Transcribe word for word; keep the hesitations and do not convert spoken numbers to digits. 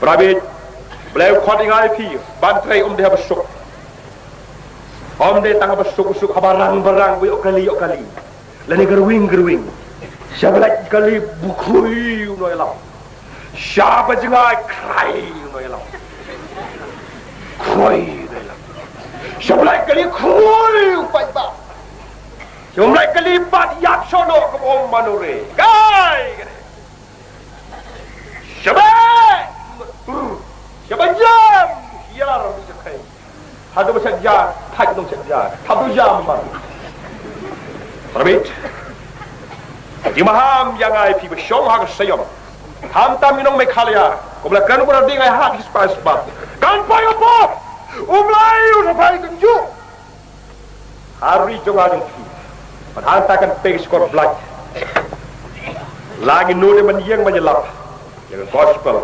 Para bit, Blei u khot ïa nga ïa phi ban trei, ym dei haba suk. Ym dei tang haba suk suk, haba rang ba rang, ba ïoh kali ïoh kali, lane garwing garwing. Shaba lait kali, bu khrui u nongïalam. Shaba jngai, khrai u nongïalam. Khrui u nongïalam. Shaba lait kali, khrui u paidbah. Shaba lait kali, pat ïap sha noh kum u manure. Kai kane. Shaba, shaba jam, hiar u jakhai. Haduh ba shet ja, thait nong shet ja, thap du jam man. Para bit, jingmaham ïa nga ïa phi ba shong ha ka shnong, khamtam ïa nong Meghalaya, kumba la kren kumba la ding ai ha ki spah spah. Kan pai hapoh, U Blei u sa pai kumjuh ha ri jong nga jong phi. Bad hangta kan pei ka shkor Blai. La ngi nud ban ïeng ban ïalap ïa ka gospel